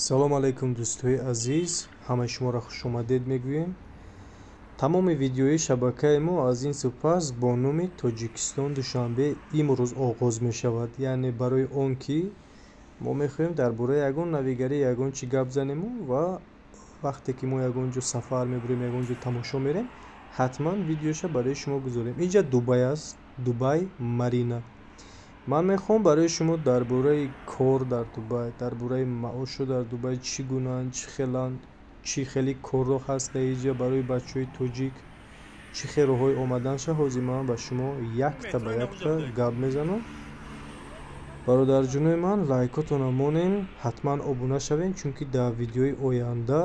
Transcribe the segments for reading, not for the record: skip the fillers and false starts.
Салом алайкум, дӯстои азиз, ҳамаи шуморо хушомадед мегӯем. Тамоми видеои шабакаи мо аз ин сипас бо номи Тоҷикистон, Душанбе имрӯз оғоз мешавад. Яъне барои он ки мо мехоҳем дар бораи ягон навигарӣ, ягон чӣ гап занему ва вақте ки мо ягон ҷо сафар мебурем, ягон ҷо тамошо мерем, ҳатман видеоша барои шумо гузорем. Инҷа Дубай аст, Дубай Марина. Ман мехоҳам барои шумо дар бораи кор дар Дубай, дар бораи маошҳо дар Дубай чӣ гунаанд, чӣ хеланд, чӣ хели корро ҳаст дар инҷа барои бачаҳои тоҷик, чӣ хел роҳҳои омаданша, ҳозир ман ба шумо якта ба якта гап мезанам. Бародарҷонои ман, лайкотонро монен, ҳатман обуна шавем, чунки дар видеои оянда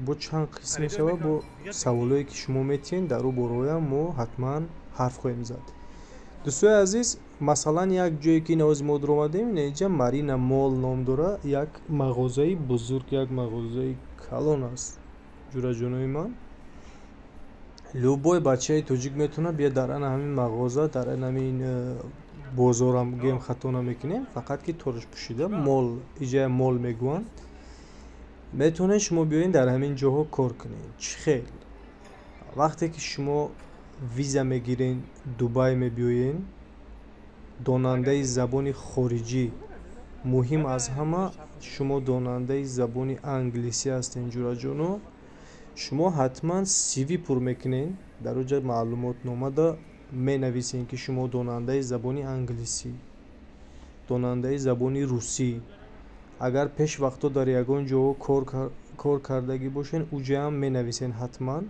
бо чанд қисм мешавад, бо саволое ки шумо метиҳед, дар ӯ бороям мо ҳатман ҳарф хоҳем зад. Дӯстои азиз, масалан, як ҷое ки навози мо дуромадем, инҷа Марина Мол ном дора, як мағозаи бузург, як мағозаи калон аст. Ҷураҷонои ман, любой бачаи тоҷик метавонад биёд дар ана ҳамин мағоза, дар ана ҳамин бозорам гӯем, хато намекунем, фақат ки ториш пӯшида мол, иҷая мол мегӯянд. Метавонед шумо биёед, дар ҳамин ҷоҳо кор кунед. Чӣ хел? Вақте ки шумо виза мегирен, Дубай мебиёен, донандаи забони хориҷӣ, муҳим аз ҳама, шумо донандаи забони англисӣ ҳастен, ҷураҷоно, шумо ҳатман CV пур мекунед, дар оҷа маълумотномада менависем, ки шумо донандаи забони англисӣ, донандаи забони русӣ. Агар пеш вақтҳо дар ягон ҷо кор кардагӣ бошен, уҷаам менависен ҳатман.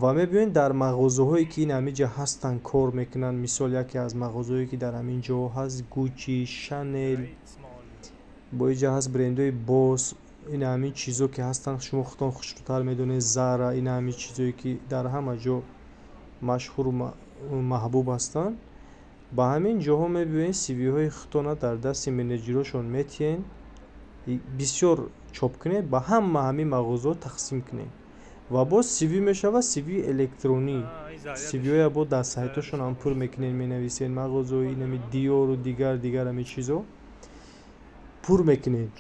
Ва мебиёед, дар мағозаҳое ки ин ҳамин ҷа ҳастанд, кор мекунанд. Мисол, яке аз мағозаҳое ки дар ҳамин ҷо ҳаст, Гуччи, Шанел, бо инҷа ҳаст брендҳои Бос, ин ҳамин чизо ки ҳастанд, шумо худтон хушрӯтар медонед, Зара, ин ҳамин чизое ки дар ҳама ҷо машҳуру маҳбуб ҳастанд. Ба ҳамин ҷоҳо мебиёед, CV-ҳои худтонро дар дасти менеҷерошон метиҳед, бисёр чоп кунед, ба ҳама ҳамин мағозаҳо тақсим кунед. Ва боз CV мешавад CV электронӣ. CV-ҳоя бо дар сайтҳошон ҳам пур мекунед, менависед мағозаҳои инами Диору дигар дигар ҳамин чизо пур мекунед.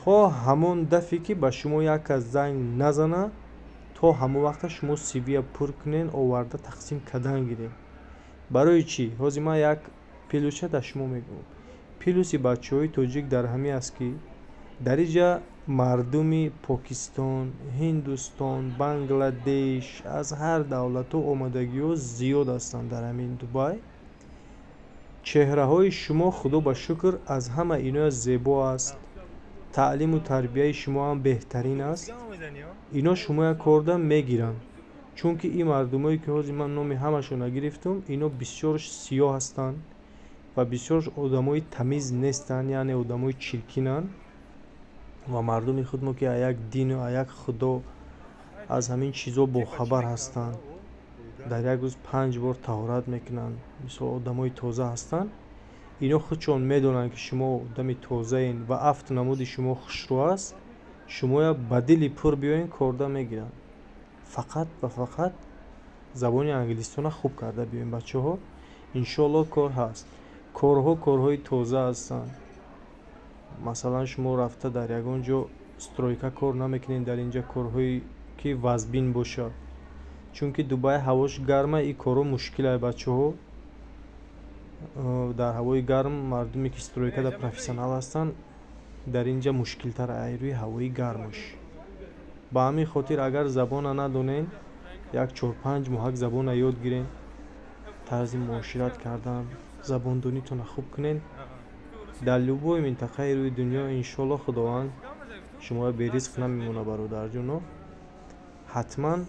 То ҳамон дафъе ки ба шумо як кас занг назана, то ҳамон вақта шумо CV-я пур кунед, оварда тақсим кардан гиред. Барои чӣ? Ҳозир ман як плюса дар шумо мегӯям. Плюси бачаҳои тоҷик дар ҳамин аст, ки дар инҷа мардуми Покистон, Ҳиндустон, Бангладеш, аз ҳар давлатҳо омадагиҳо зиёд ҳастанд дар ҳамин Дубай. Чеҳраҳои шумо, худо ба шукр, аз ҳама иноя зебо аст, таълиму тарбияи шумо ҳам беҳтарин аст. Ино шумоя корда мегиранд, чунки ин мардумое ки ҳозир ман номи ҳамашонро гирифтум, ино бисёрш сиёҳ ҳастанд ва бисёрш одамои тамиз нестанд, яъне одамои чиркинанд. Ва мардуми худмо ки аз як дину аз як худо, аз ҳамин чизо бохабар ҳастанд, дар як рӯз панҷ бор таҳорат мекунанд, мисол, одамои тоза ҳастанд. Ино худшон медонанд, ки шумо одами тозаен ва афту намуди шумо хушрӯ аст. Шумоя ба дили пур биёен, корда мегиранд. Фақат ва фақат забони англиситонро хуб карда биёен, бачаҳо, иншоалло, кор ҳаст. Корҳо корҳои тоза ҳастанд. Масалан, шумо рафта дар ягон ҷо стройка кор намекунед, дар инҷа корҳое ки вазбин бошад, чунки Дубай ҳавош гарма, ин корҳо мушкилай, бачаҳо. Дар ҳавои гарм мардуме ки стройкада профессионал ҳастанд, дар инҷа мушкилтар ай рӯи ҳавои гармаш. Ба ҳамин хотир, агар забона надонед, як 4-5 моҳак забона ёд гиред, тарзи муошират кардан, забондонитонро хуб кунед, дар любой минтақаи рӯи дунё, иншоалло, Худованд шуморо беризқ намемонад. Бародарҷоно, ҳатман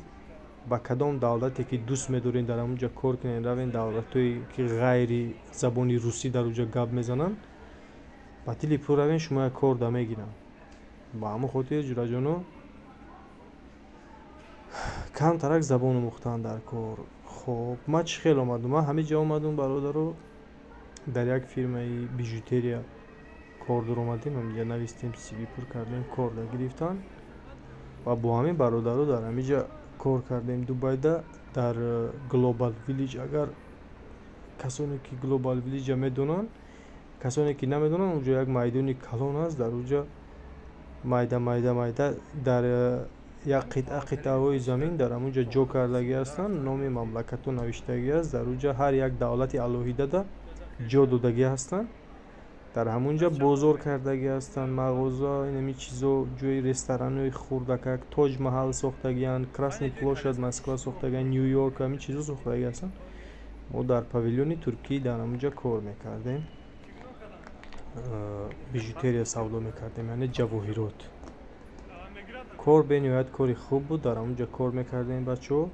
ба кадом давлате ки дӯст медоред, дар ҳамон ҷо кор кунед, равед. Давлатҳое ки ғайри забони русӣ дар он ҷо гап мезананд, ба дили пур равед, шумоя корда мегиранд. Ба ҳамон хотир, ҷураҷоно, камтарак забон омӯхтан дар кор. Хоб, ман чӣ хел омадум? Ман ҳамин ҷо омадум, бародаро, дар як фирмаи бижутерия кор дуромадем. Ҳаминҷа навистем, CV пур кардем, корда гирифтан ва бо ҳамин бародаро дар ҳамин ҷа кор кардем Дубайда, дар Global Village. Агар касоне ки Global Village медонанд, касоне ки намедонанд, онҷо як майдони калон аст, дар онҷа. Майда майда майда дар як қитъа қитъаҳои замин дар ҳамунҷа ҷо кардагӣ ҳастанд, номи мамлакатҳо навиштагӣ аст. Дар уҷа ҳар як давлати алоҳидада ҷо додагӣ ҳастанд. Дар ҳамунҷа бозор кардагӣ ҳастанд, мағоза, инами чизо, ҷои ресторанҳои хурдакак, Тоҷ Маҳал сохтагианд, Красный площадь Москва сохтагианд, Нью Йорк, ҳамин чизо сохтагӣ ҳастанд. Мо дар павилиони Туркӣ дар ҳамунҷа кор мекардем, бижутерия савдо мекардем, яъне ҷавоҳирот. Кор бениҳоят кори хуб буд, дар ҳамунҷа кор мекардем бачаҳо.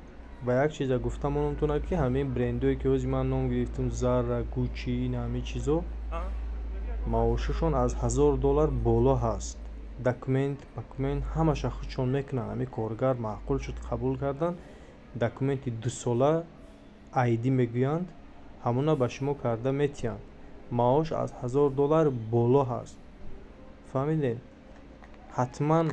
Ва як чиза гуфта мономтонад, ки ҳамин брендое ки ҳозир ман ном гирифтам, Зара, Гуччи, ин ҳамин чизо, маошашон аз $1000 боло ҳаст. Документ, документ ҳамаша худшон мекунанд. Ҳамин коргар маъқул шуд, қабул кардан, документи дусола ID мегӯянд, ҳамона ба шумо карда метиҳанд. Маош аз $1000 боло ҳаст. Фаҳмидед? Ҳатман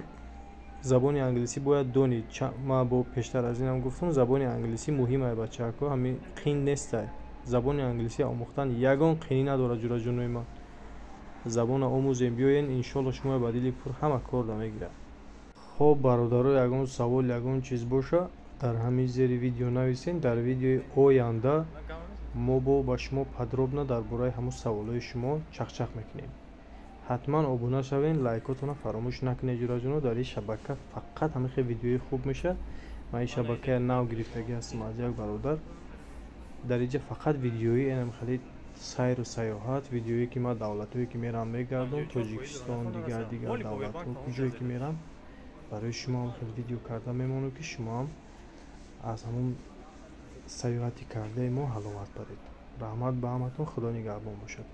забони англисӣ бояд донед. Ман бо пештар аз инам гуфтам, забони англисӣ муҳим ай бачаҳако, ҳамин қин нестай. Забони англисӣ омӯхтан ягон қинӣ надорад, ҷураҷонои ман. Забонро омӯзем, биёен, иншолло шумо ба дили пур ҳама кор мегирад. Хоб бародаро, ягон савол, ягон чиз боша, дар ҳамин зери видео нависен. Дар видеои оянда мо бо ба шумо подробно дар бораи ҳамун саволҳои шумо чақчақ мекунем. Ҳатман обуна шавен, лайкотонро фаромӯш накунед ҷураҷоно. Дар ин шабака фақат ҳамин хел видеои хуб мешавад. Ман ин шабакаи нав гирифтагӣ ҳастам аз як бародар. Дар инҷа фақат видеои инам хеле сайру сайёҳат, видеое ки ман давлатҳое ки мерам мегардам, Тоҷикистон, дигар дигар давлатҳо, куҷое ки мерам, барои шумо ҳам хеле видео карда мемонам, ки шумо ҳам аз ҳамон сайёҳати кардаи мо ҳаловат баред. Раҳмат ба ҳаматон, Худо нигаҳбон бошад.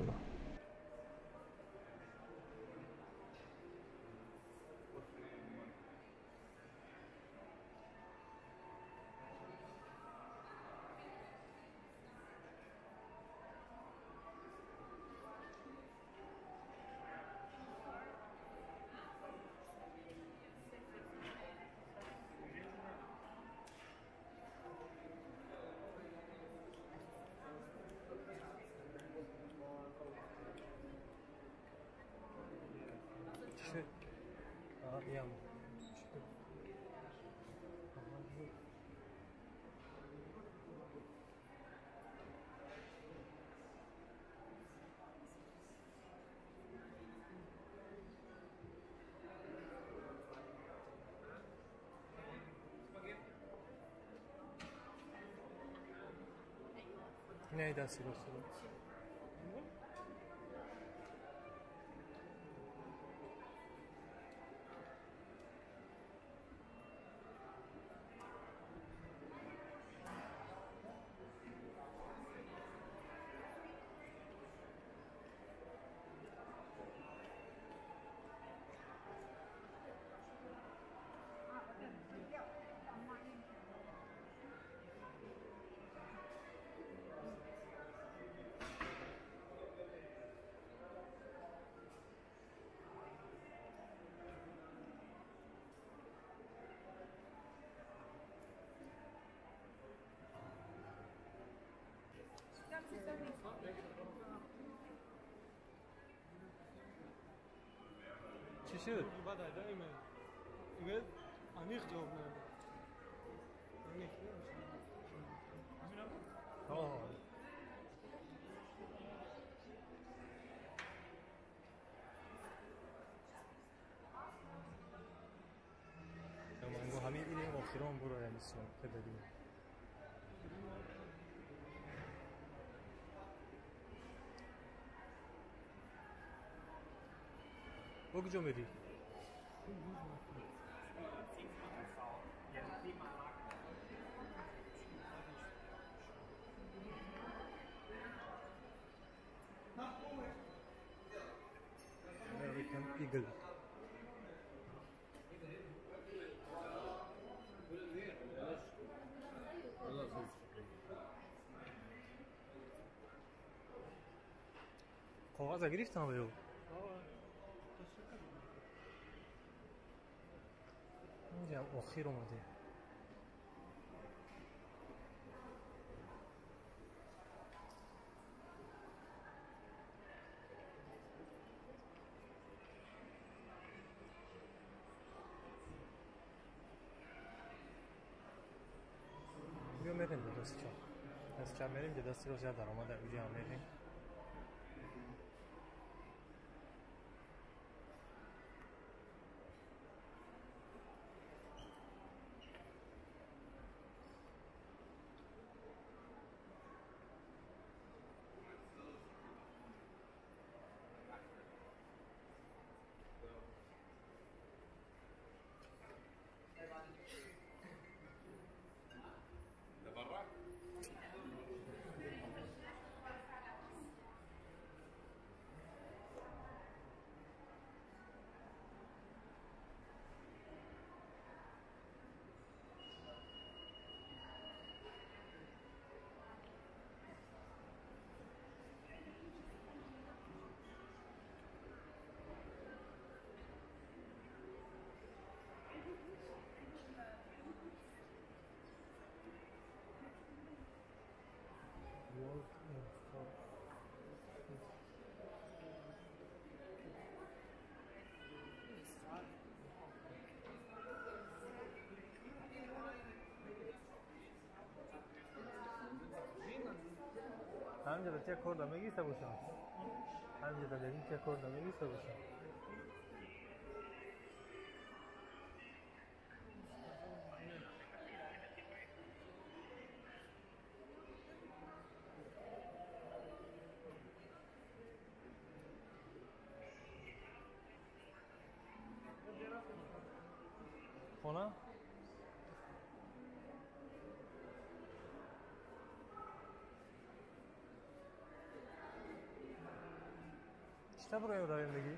Neyden sırası? Чӣ шуд? Аниқ ҷавоб надод. Аниқ. Ҳамин илм охирон буроям ислом кададим. Бо куҷо мерӣ? American Eagle. Коғаза гирифтам ё? Инҷа охир омаде. Мерем дар дасти чап. Дасти чап мерем, дар дасти рост як даромада уҷа ҳам мерем. Ҳамҷода тия корда мегиста бошам. Ҳамҷода бебин тия корда мегиста бошам. Хона? Чита буроем равем мегӣ?